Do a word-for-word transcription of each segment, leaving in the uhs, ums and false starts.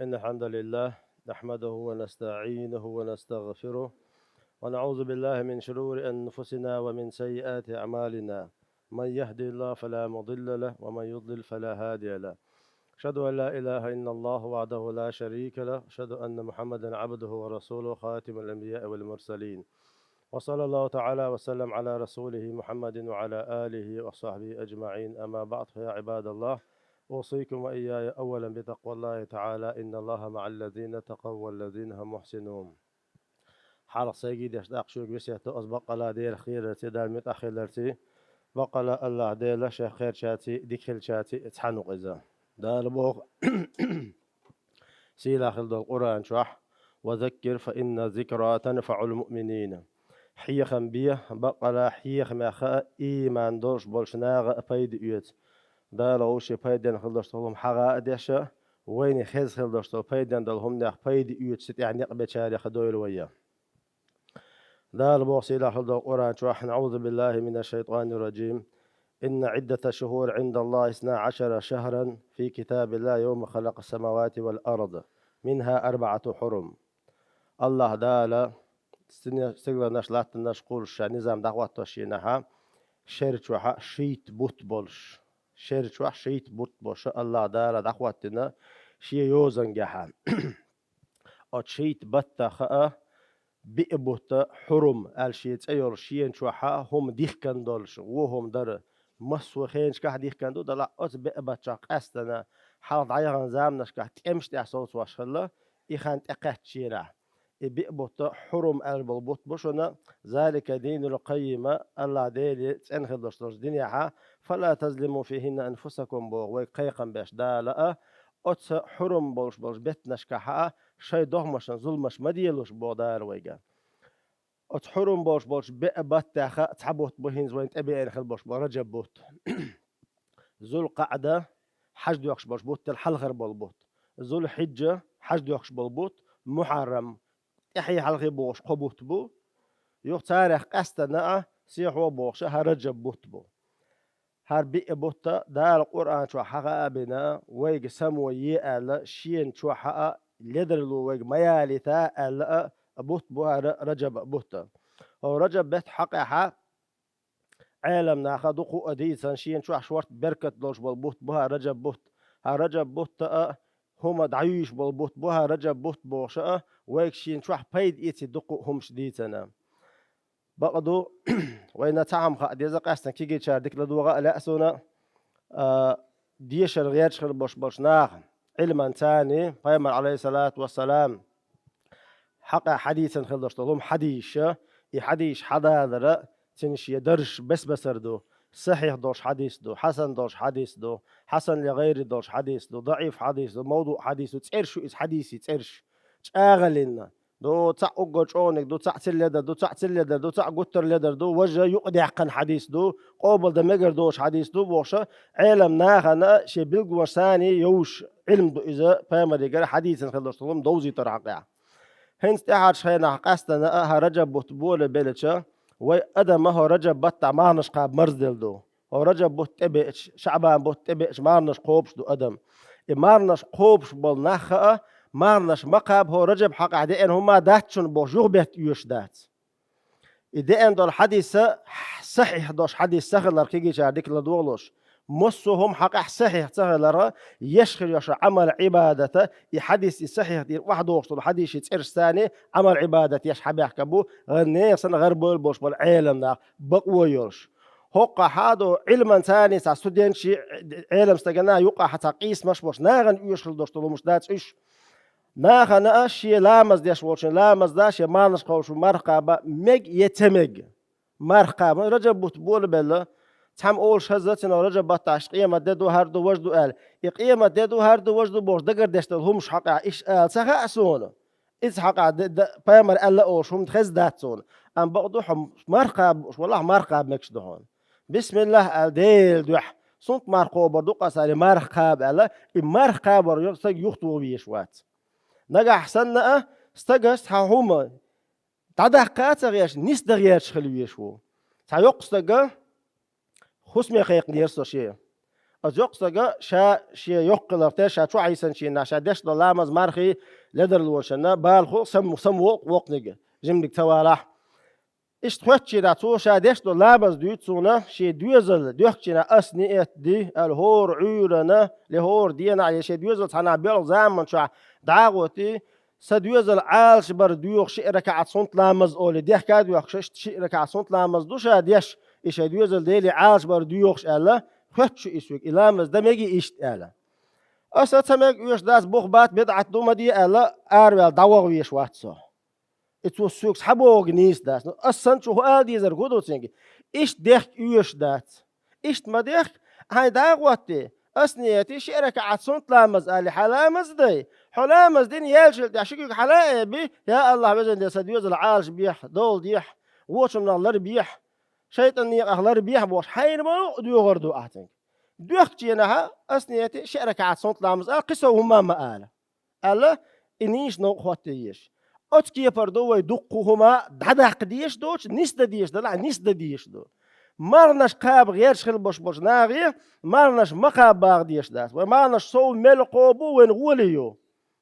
إن الحمد لله نحمده ونستعينه ونستغفره، ونعوذ بالله من شرور أنفسنا ومن سيئات أعمالنا. من يهد الله فلا مضل له، ومن يضلل فلا هادي له. أشهد أن لا إله إلا الله وحده لا شريك له، أشهد أن محمدا عبده ورسوله، خاتم الأنبياء والمرسلين. وصلى الله تعالى وسلم على رسوله محمد وعلى آله وصحبه أجمعين. أما بعد، فيا عباد الله، أوصيكم وإياي أولا بتقوى الله تعالى، إن الله مع الذين اتقوا والذين هم محسنون. Хьалха сайгий деш, тӀаккха шуьга весет ду аз, баккъала Делах кхерарций, Дала муьтӀахь хиларций, баккъала АллахӀ Дела шех кхерачарций, дика хилачарций цхьаьна ву-кх иза. Дала боху сийлахь хила долу Къуръан чохь: «وذكر فإن الذكرى تنفع المؤمنين». Хьехам бе, баккъала хьехамех а, ийман долуш болчу наха а пайда оьцу. Дала вовшийн пайденна хила долуш долу хӀума хьагӀа а деш, вайна хеза хила долуш долу пайденна долу хӀуманех пайда оьцуш цу тӀехь некъ бечарех а дойла вай. Дала боху сийлахь хила долу Къуръан чохь: «أعوذ بالله من الشيطان الرجيم. إن عدة الشهور عند الله اثنا عشر شهرا في كتاب الله يوم خلق السماوات والأرض منها أربعة حرم». АллахӀ Дала стигалнаш, латтанаш кхуллуш, ша низам дӀахӀоттош шенахьа, шер чохь шийтта бутт болуш. Шер чохь шийтта бутт болуш АллахӀ Дала дӀахӀоттийна Шен йозангехьа. Оцу шийтта баттах а биъ бутт хьурум аьлла шен цӀе йолуш, шена чохь хӀума дихкина долуш, вон хӀума дара, массо а хенашкахь дихкина ду, делахь оцу биъ баттах къаьстина хьалха дӀаяхана заманашкахь тӀемаш тӀехь совцош хилла, и хан тӀекхаьчча шенахь. И биъ бутт хьурум аьлла болу бутт бу шуна, «ذلك الدين القيم», АллахӀ Деле цӀена хила долуш долчу динехьа, «فلا تظلموا فيهن أنفسكم», боху вайга кхайкхам беш Дала а, оцу хьурум болуш болчу беттанашкахьа а шайн догӀмашна зуламаш ма делаш, боху Дала вайга. Оцу хьурум болуш болчу биъ баттех а цхьа бутт бу хӀинца вайна тӀебеана хила болуш болу Раджаб бутт. Зулкъаъда, хьаж доьхкуш болуш бутт, хьалхара болу бутт. Зулхьиджа, хьаж доьхкуш болу бутт. Мухьаррам, тӀаьхье хьалхе бохуш кхо бутт бу. Юха царех къаьстина а, сехьо бохуш а, хӀара Раджаб бутт бу. ХӀара биъ бутт Дала Къуръан чохь хьагӀа а бина, вайга само е аьлла, шена чохь а ледарло вайга ма ялийта аьлла а бутт бу хӀара Раджаб бутт. ХӀо Раджаб бетта хьакъехьа Ӏеламнаха дукха а дийцина, шена чохь шорта беркат долуш болу бутт бу хӀара Раджаб бутт. ХӀара Раджаб бутт а хӀума дӀаюьйш болу бутт бу хӀара Раджаб бутт бохуш а, вайга шена чохь пайда эций дукха а хӀумаш дийцина. Бакъ ду, вайна цхьа хӀума хаа деза, къаьстина кегийчара дика ладогӀа а лаьа суна, а, дешар гӀерташ хила болуш болчу наха, Ӏилманца а, пайхамар, алейхиссалату вассалам, хьакъехь хьадийцина хила долуш долу хӀума хьадийша, и хьадийша хьадалара, цуьнан шен даржаш бес-басар ду, сахьихь долуш хьадис ду, хьасан долуш хьадис ду, хьасан ли гӀайри долуш хьадис ду, даӀиф хьадис ду, мавдуъ хьадис ду, цӀераш ю иза хьадисийн цӀераш. ЧӀагӀаллина, ду, цхьаъ уггар чӀогӀаниг ду, цхьаъ цилла ледар ду, цхьаъ цилла ледар ду, цхьаъ гуттар а ледар ду, важа юкъадаьккхина хьадис ду, къобалдан мегар доцуш хьадис ду бохуш, Ӏелам нахана шен билгалонаш саний йовш Ӏилма ду иза, пайхамарегара хьадийцина хила долуш долу хӀума довзийтар хьакъехь. ХӀинца тӀаьхьарчу хенахь къаьстина а хӀара Раджаб бутт болабелча, вай адам а хӀо Раджаб баттахь марханаш кхаба марзделла ду. ХӀо Раджаб бутт тӀебеача, ШаӀбан бутт тӀебеача марханаш кхобуш ду адам. И марханаш кхобуш болу нах а, марханаш ма кхаба, хӀо Раджаб хьакъехь деана хӀума дац шуна бохуш, юхабетта оьшуш дац. И деана долу хьадис а сахьихь долуш хьадис ца хилар кегийчара дика ладогӀалуш. Массо а хӀума хьакъехь сахьихь ца хилар, еш хир йолуш Ӏамал-Ӏибадата, и хьадис и сахьихь дийр охьадогӀуш долу хьадисийн цӀераш саний Ӏамал-Ӏибадат еш хьабаьхка бу, гӀан нехан санна гӀарбойла болуш болу Ӏелам нах, бакъо йолуш. ХӀокхахь а ду, Ӏилманца а цхьа студенташ, Ӏелам стагана юкъахь цхьа къийсамаш болуш, нахана оьшуш хила долуш долу хӀумаш дац уьш. Нахана а шен ламаз деш волчун ламаз да, шен марханаш кхобуш марха кхаба мега я ца мега. Марха кхаба, Раджаб бутт болабелла, цхьамма олуш хаза, цуьнан Раджаб баттахь къемат де ду, хӀара ду, важа ду аьлла. И къемат де ду, хӀара ду, важа ду бохуш дагардеш долу хӀумаш хьакъехь иштта ала ца хаьа суна. Иза хьакъехь де-, де-, пайхамар аьлла олуш хӀума хезна дац суна. Амма бакъ ду, хьо марха кхаба бууш валахь, марха кхаба мегаш ду хьуна. Бисмиллах аьлла, Делан дуьхьа, сунт марха кхобур ду-кх аса аьлла, марха кхаба аьлла, и марха кхабар йолу стаг юхатоха везаш вац. Нагахь санна а стагас цхьа хӀума дӀадаккха а ца гӀерташ, нисдан гӀерташ хила везаш ву. Цхьа йоккха стага хӀусаме кхайкхинера со шен. Оцу йоккха стага ша шен йоккха хилар тера, ша чу Ӏийсанчийнахь, ша деш долу ламаз, мархий ледарлонашна балхо сам-, самавоккху воккханиг, жиманиг ца валахь. Иштта хоьттучийнахь цо ша деш долу ламаз дуьйцу суна, шен доьзал доьхкучийнахь ас ниет ди аьлла, хӀора Ӏуьйранна, я хӀора денахь, я шен доьзал цхьанахь боьлху заман чохь дӀа а гӀоттий, сан доьзал Ӏалашбар доьху шиъ ракаӀат суннат ламаз олий, дехка а доьхкуш, иштта шиъ ракаӀат суннат ламаз ду ша деш, и шайн доьзал Деле Ӏалашбар доьхуш аьлла, хоьттуш ю и соьга, и ламаз дан мегий иштта аьлла. Аса ца мега оьшуш дац, бух бац, бидӀат ду, ма де аьлла, араваьлла дӀаваха везаш вац со. И цо соьга схьабогӀург нийса дац. Ну, ас санна чу хӀун ала дезарг хӀун ду цуьнга? Иштта дехка оьшуш дац. Иштта ма дехка, хьайн дӀа а гӀоттий, ас ниет ди шиъ ракаӀат суннат ламаз олий, хьан ламаз а дай. Хьо ламаз дина яьллачул тӀаьхьа ши куьг хьала а эбий, я АллахӀ, везан Дела, сан доьзал Ӏалашбехьа, дола дехьа, вочунах ларбехьа, шайтӀан некъах ларбехьа бохуш, хьайна ма юкъа доьхур ду ахь цуьнга. Доьхкучу хенахь ас ниет ди шиъ ракаӀат суннат ламаз олий, кхин сов хӀумма а ма ала аьлла, и нийса новкъа хӀотта езаш. Оцу кепара ду вай дуккха хӀума дӀадаккха дезаш доцуш, нисдан дезаш далахь, нисдан дезаш ду. МаргӀанаш кхаба гӀерташ хила болуш болчу нахе маргӀанаш ма кхаба баха дезаш дац. Вай маргӀанаш сов мел кхобу вайна гӀоле ю.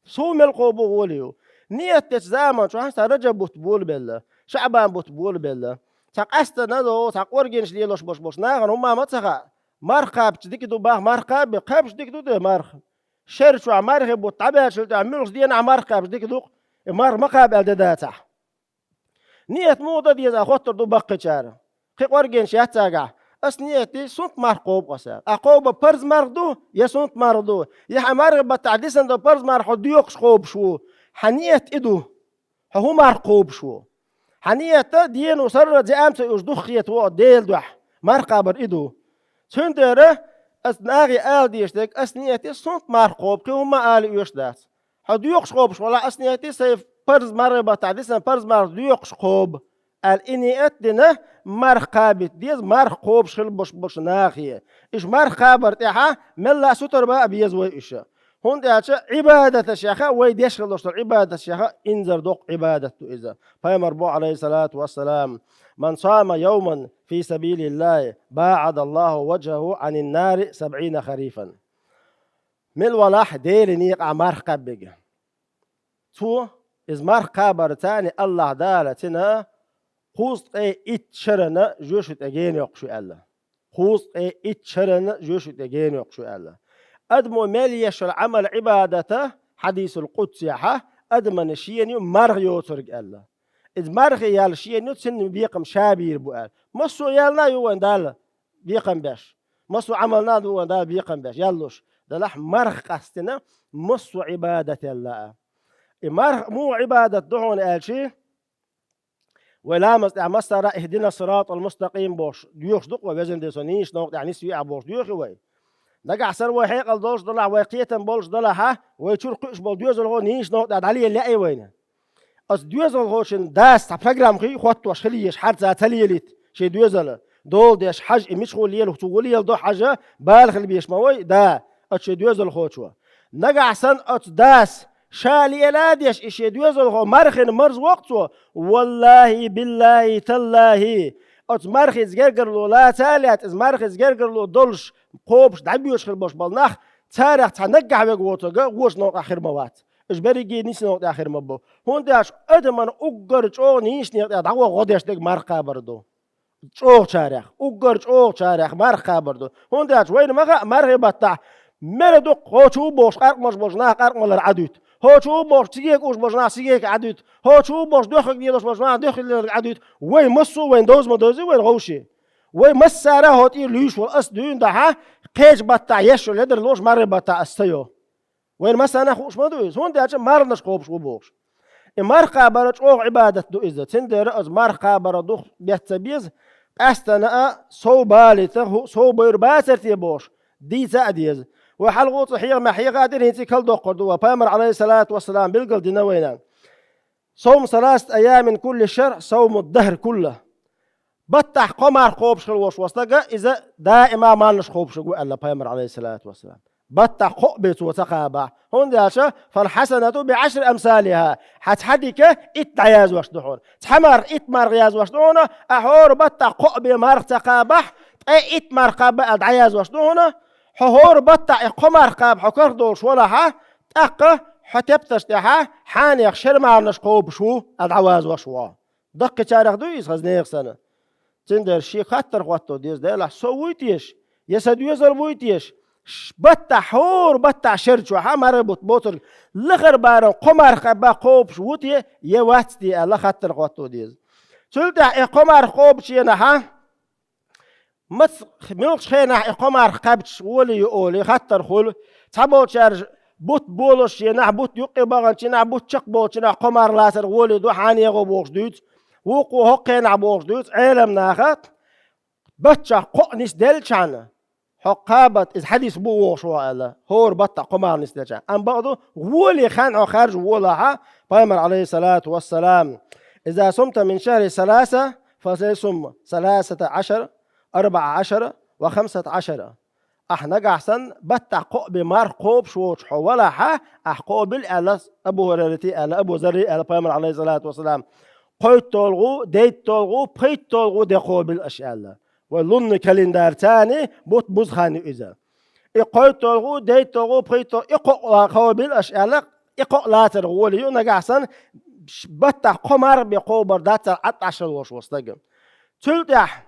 Сов мел кхобу гӀоле ю. Ниет дечу заман чохь цхьа Раджаб бутт болабелла, ШаӀбан бутт болабелла, цхьа къаьстина а, цхьа кӀоргенаш лелош болуш болчу нахана хӀумма а ма ца хаьа. Марха кхабча дика ду баха, марха кхаба, кхаьбча дика ду те марха? Шер чохь мархин бутт дӀабаьллачул тӀаьхьа муьлхачу денахь марха кхаьбча дика ду-кх, и марха ма кхаба аьлла де дацахь. Ниет муха дан деза аьлла хоттур ду баккхийчара. Кхин кӀоргенаш яц цигахь. Ас ниет ди суннат марха кхобу аса аьлла. Ахь кхобу парз марха ду, я суннат марха ду, я хьан мархин баттахь дисина долу парз марха хьо доькъуш кхобуш ву. Хьан ниет и ду. Хьо хӀун марха кхобуш ву? Хьан ниет а, дено сарра а, зеам а ца оьшуш духахета ву Делан дуьхьа. Марха кхабар и ду. Цундела ас нахе ала дезаш дерг, ас ниет ди суннат марха кхобу, кхин хӀумма а ала оьшуш дац. Хьо доькъуш кхобуш валахь, ас ниет ди сайн парз мархин баттахь дисина парз марха доькъуш кхобу аьлла, и ниет а дина, марха кхабийта деза марха кхобуш хила болуш болчу нахе. Уьш марха кхабар тӀехь мелла а сутара бан а беза вай уьш. ХӀунда аьлча Ӏибадаташех а, вай деш хила долуш долу Ӏибадаташех а инзар доккха Ӏибадат ду иза. Пайхамар боху, Ӏалайхиссалату вассалам: «Ман сама йовман фи сабилиллахи, баӀадаллаху ваджхаху Ӏанин нари сабӀина харифан». Мила валахь Делан некъахь марха кхаьбниг, цо иза марха кхабарца АллахӀ Дала цуьнан кхузткъе итт шарна жоьжахати тӀе гена йоккхуш ю аьлла. Кхузткъе итт шарна жоьжахати тӀе гена йоккхуш ю аьлла. Адамо мел еш йолу Ӏамал, Ӏибадат, хьадисул къудсехь, адамна шена ю марха йоцург аьлла. Иза мархи ял шена ю, цуьнан бекхам ша бийр бу аьлла. Массо а ялна а ю вайн Далла бекхам беш. Массо а Ӏамална а ду вайн Далла бекхам беш, яллуш. Делахь марха къастина массо а Ӏибадат ялла а. И марха муха Ӏибадат ду хьуна аьлчи, вай ламаз тӀехь массара «Ихдина сиратал мустакъим» бохуш доьхуш ду-кх вай, везан Дела, со нийса новкъа тӀехь нисве ахь бохуш доьху вай. Нагахь санна вай хьекъал долуш далахь, вай кхетам болуш далахь, вай чуьра кхуьуш болу доьзалхо нийса новкъа тӀехь дӀалела лаьий вайна. Оцу доьзалхочун дас цхьа программа хи а хоттош хила езаш, хьарца ца лелийта шен доьзал. Дола деш хьажа, и мичахула лела, цо хӀун леладо хьажа, бала хила безаш ма вай да оцу шен доьзалхочо. Нагахь санна оцу дас ша лела а деш, и шен доьзалхо мархина марзво-кх цо, валлахӀи, биллахӀи, таллахӀи, оцу мархица гергарло лаца а лаьцна, иза мархица гергарло долуш, кхобуш, дӀабоьдуш хила болуш болу нах, царах цхьа наггахь верг воцург вочу новкъахь хир ма вац. Уьш берриге а нийса новкъа тӀехь хир ма бу. ХӀунда аьлча адамна уггар чӀогӀа нийса некъа тӀехь дӀагӀо гӀо деш дерг марха кхабар ду. ЧӀогӀачарех, уггар чӀогӀачарех марха кхабар ду. ХӀунда аьлча вайна ма хаьа, мархи баттахь мера дукха хӀокху чу бохуш къаркъа мажа болчу наха къаркъа малар Ӏадуьту. ХӀокху чу бохуш цигега уш болчу наха цигега Ӏадуьту. ХӀокху чу бохуш дохкаг лелош болчу наха дохкаг лелар Ӏадуьту. Вай массо а вайн доза ма дозий вайн гӀовши. Вай массара а хӀокху тӀера луьйш волу ас дуьйна дахьа, кхечу баттахь еш йолу ледарлонаш мархи баттахь ас ца йо. Вайна массарна а хууш ма ду иза, хӀунда аьлча марханаш кхобуш ву бохуш. И марха кхабар чӀогӀа Ӏибадат ду иза, цундела оцу марха кхабаран дукха бетта ца беза, къаьстина а сов балийта, хӀу-, сов бевр бацара те бохуш, дийца а деза. Вай хьалха цкъа хьехамехь хьеха а дира, хӀинца и кхалдоккхур ду вай. Пайхамар, Ӏалайхиссалату вассалам, билгал дина вайна: «Савму саласати айямин мин кулли шахр, савму ддахри куллаху». Баттахь кхо марха кхобуш хила волуш волу стаг, иза даима марханаш кхобуш верг ву аьлла Пайхамар, Ӏалайхиссалату вассалам. Баттахь кхо а бен цо ца кхабахь. ХӀунда аьлча, «фал хьасанату би Ӏашри амсалихӀа». Хьан цхьа дика итт дӀаязвеш ду хьуна. Цхьа марха итт марха язвеш ду хьуна, ахь хӀора баттахь кхо а бен марха ца кхабахь, ткъе итт марха кхаба аьлла дӀаязвеш ду хьуна. Хьо хӀора баттахь и кхо марха кхаба хьо карх долуш валахьа, тӀаккха хьо тепташ тӀехьа хьанех шер марханаш кхобуш ву, аьлла дӀавазош ву. Даккхийчарех дуй иза, хаза нехан санна? Цундела шега хаттар хӀотто деза, Делахь, со вуй теша, я сан доьзал вуй теша? Ш-, баттахь, хӀора баттахь шер чохьа марха бутт боцург, лахара барам кхо марха кхаба кхобуш ву те, я вац те, аьлла хаттар хӀотто деза. Цул тӀаьхьа и кхо марха кхобучу хенахьа, мац-, муьлхачу хенахь и кхо марха кхаьбча гӀоле ю олий, хаттар хуьлу. Цхьаболчара бутт болуш хенахь, бутт юккъе баханчу хенахь, бутт чекхболчу хенахь кхо марха лацар гӀоле ду, хьан егӀо бохуш дуьйцу. Вукхо хӀокху хенахь бохуш дуьйцу Ӏеламнаха, баттахь кхоъ нисделчхьана, хьо кхабат, иза хьадис бу вохуш ву аьлла, хӀора баттахь кхо марха нисделчхьана. Амма бакъду, гӀоле хан хьо харжа волахьа, пайхамар, алейхиссалату вассалам: «Иза сумта мин шахри саласа, фасум саласата ашара, арбаа ашара ва хамсата ашара». Ахь нагахь санна баттахь кхоъ бен марха кхобуш воцуш хьо валахьа, ахь кхобил аьлла Абу ХӀурайрати аьлла, Абу Зарри аьлла пайхамар, алейхиссалату вассалам. КхойтталгӀу, дейтталгӀу, пхийтталгӀу де кхобил аша аьлла. Вай лунный календарь царна бутт бузу хан ю иза. И кхойтталгӀу, дейтталгӀу, пхийтталгӀу, и кхоъ ла-, кхобил аша аьлла, и кхоъ лацар гӀоле ю, нагахь санна ш-, баттахь кхо марха бен кхобар дац цара Ӏад Ӏаш хила волуш волу стага. Цул тӀаьхьа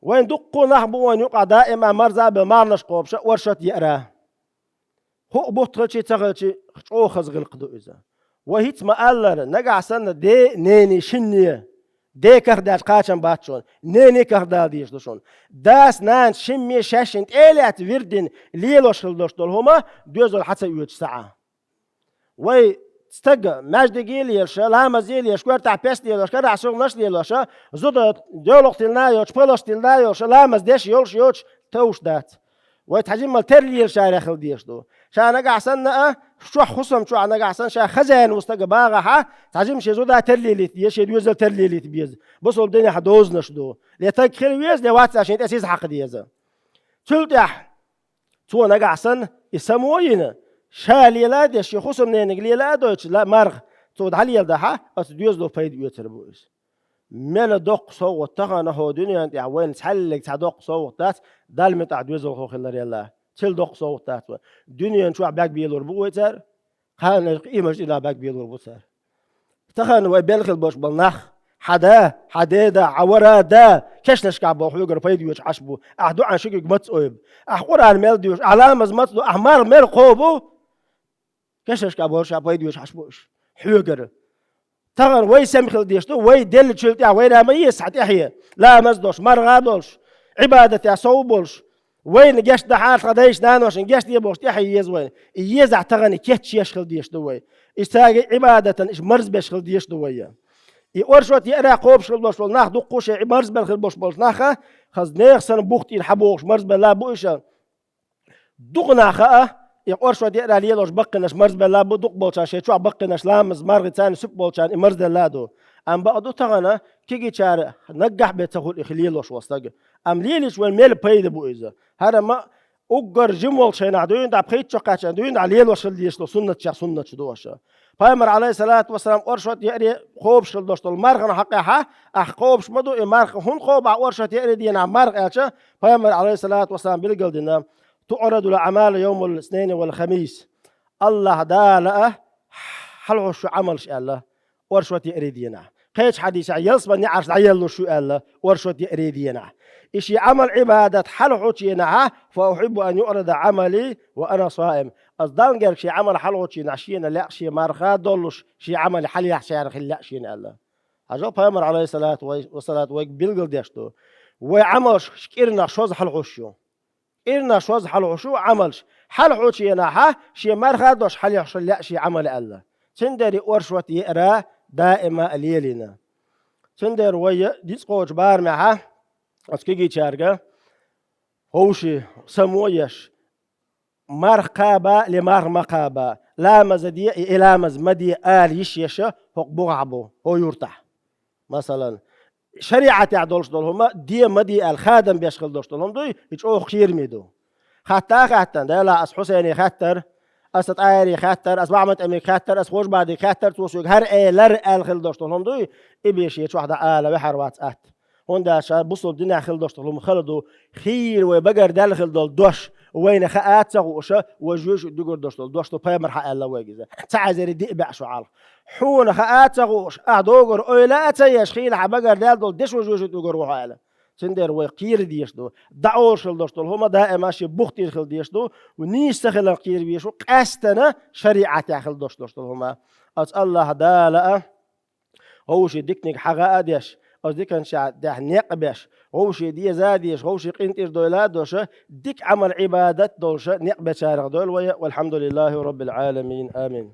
вайн дуккха нах бу вайн юкъахь даима марза а бен марханаш кхобуш а, оршот а еара. ХӀуъа бутт хилчий, ца хилчий, чӀогӀа хаза гӀиллакх ду иза. Вай хӀинца ма-аллара, нагахь санна де, нене, шинне, де карх даьлча кхачам бац шуна, нене карх дала дезаш ду шуна. Дас, нанас, шимме, шаьшшинна тӀе а лаьцна вирдина лелош хила долуш долу хӀума доьзал хьан ца оьцуш схьа. Вай стага маьждиге а лелаш, ламазе а лелаш, коьртахь пес а лелош, карахь сугӀнаш а лелош, зуда доьлхуш тилла йолуш, пхи лаш тилла йолуш, ламаз деш йолуш йоцуш товш дац. Вай цхьа жимма тера лелаш аьлла хила дезаш ду. Ша нагахь санна а, чохь хӀусам чохь нагахь санна, ша хазаьнна ву стага багахьа, цхьа жимма шен зуда тера лелийта деза, шен доьзал тера лелийта беза. Бусалба динехь дозанаш ду. Ле таг хила веза, ле вац а шен тӀе сиз хьакха деза. Цул тӀаьхьа цо нагахь санна, и само а йина, ша лела а деш, шен хӀусамнениг лела а дойтуш, ла-, марха цо дӀалеладахьа, оцу доьзало пайда оьцур бу иза. Мела доккха совгӀат тахана хӀокху дуьнен тӀехь вайна цхьаьллиг цхьа доккха совгӀат дац, Далла муьтӀахь доьзалхо хиларелла. Цул доккха совгӀат дац вай. Дуьнен чохь бегбелор бу вай цара, кхана къематдийнахь бегбелор бу цара. Тахана вай белла хила болуш болу нах, хьан да, хьан деда, хьан вара да, кешнашкахь болу хьоьгара пайда оьцуш Ӏаш бу. Ахь дуӀан ши куьг маца ойбу? Ахь Къуръан мел доьшу? Ахь ламаз маца ду? Ахь марха мел кхобу? Кешнашкахь болуш а пайда оьцуш Ӏаш бу уьш хьоьгара. Тахана вай сема хила дезаш ду, вай деллачул тӀаьхьа вайна ма еза цхьа тӀаьхье, ламаз долуш, марха долуш, Ӏибадатехь сов болуш, вайна гечдахьара тхан дайшна, наношна гечде бохуш тӀаьхье еза вайна. И езахь тахана кечъеш хила дезаш ду вай. И цаьрга Ӏибадатан иша марзбеш хила дезаш ду вай. И оршот еара кхобуш хила болуш болу нах дуккха а шайн и марзбелла хила болуш болчу наха, хаза нехан санна бух тӀера хьан бохуш марзбелла бу иша. Дукха нах хаьа, и оршот еара лелош баккхинарш марзбелла бу, дукхахболчарна шайн чохь баккхинарш ламаз, мархи царна суп болчарна и марзделла а ду. Амма бакъ ду тахана, кегийчара наггахь бен ца хуьлу и хи лелош волу стаг. Амма лелийча вайн мел пайда бу иза. ХӀара ма уггар жима волчу хенахь дуьйна дӀа, пхийтта чу кхаьчча дуьйна дӀа лелош хила дезаш долу суннатчех суннаташ ду аша. Пайхамар, алейхиссалату вассалам, оршот еаре кхобуш хила долуш долу мархана хьакъехьа, ахь кхобуш ма ду и марха, хӀунда кхоба ахь оршот еаре дийнахь марха аьлча, пайхамар, алейхиссалату вассалам, билгалдина: «Туърадул аъмалу йовмал иснейни вал хамис». Аллахь Дала а хьалхьуш шу Ӏамалш аьлла, оршот еаре дийнахь. Кхечу хьадисехь, ялсаманин неӀарш дӀаеллалуш ю аьлла, оршот еаре дийнахь. И шен Ӏамал-Ӏибадат хьалхьучу хенахьа, «Фа ухьиббу ан юърада Ӏамали ва ана саим». Ас Далла герга шен Ӏамал хьалхьучу хенахь шена лаьа шен марха доллуш, шен Ӏамал хьалъяхьчарах хила лаьа шена аьлла. Хьажал, пайхамар, алейхиссалату вай-, вассалату, вайга билгалдеш ду. Вай Ӏамалш кӀирнах шозза хьалхьуш ю. КӀирнах шозза хьалхьуш ю Ӏамалш. Хьалхьучу хенахьа шен марха а долуш хьалъяхьуш лаьа шен Ӏамал аьлла. Цундела и оршот еара даима а лелийна. Цундела вай ницкъ кхочу барамехьа, оцу кегийчаьрга, ховший, само еш, марха кхаба, ле марха ма кхаба, ламаз де, и ламаз ма де ала йиш еша хӀокху бухахь бу, хӀо юртахь. Масалан, шариӀатехь долуш долу хӀума де ма де аьлла хадам беш хила долуш долу хӀума дуй, и чӀогӀа кхераме ду. Хатта а хаьттина, Дела, ас Хьусайне хаьттара, ас ТӀаьхӀире хаьттара, ас МахьмадӀемиге хаьттара, ас Хожбадиге хаьттара, цо соьга хӀара элира аьлла хила долуш долу хӀума дуй, и бен шен чохь дӀаала ваьхьар вац атта. ХӀунда аьлча бусалба динехь хила долуш долу хӀума хала ду, хийра вай багара даьлла хила долу дош, вайна хаа а ца хууш, важа вешан дуьгур долуш долу дош ду, пайхамар хьан аьлла вайга иза. Ца хьаьзаре диъ баьӀ шо хьалха. Хьуна хаа а ца хууш, ахь доггур ойла а ца еш, хийла хьан багара даьлла долу деш важа вешан дуьгур ву хьо аьлла. Цундела вай кхера дезаш ду. ДӀаолуш хила долуш долу хӀума даима шен бух тӀера хила дезаш ду. Нийса ца хиларх кхера везаш ву, къаьстина шариӀатехь хила долуш долуш долу хӀума. Аса Аллахь Дала а, вовшийн диканиг хьагӀа а деш, оцу диканчохь тӀехь некъ беш, вовшийн деза а дезаш, вовшийн къинтӀера дойла а доша, дика Ӏамал-Ӏибадат долуша некъ бечарах дойла вай, валхьамдулиллахи роббил Ӏаламин. Амин.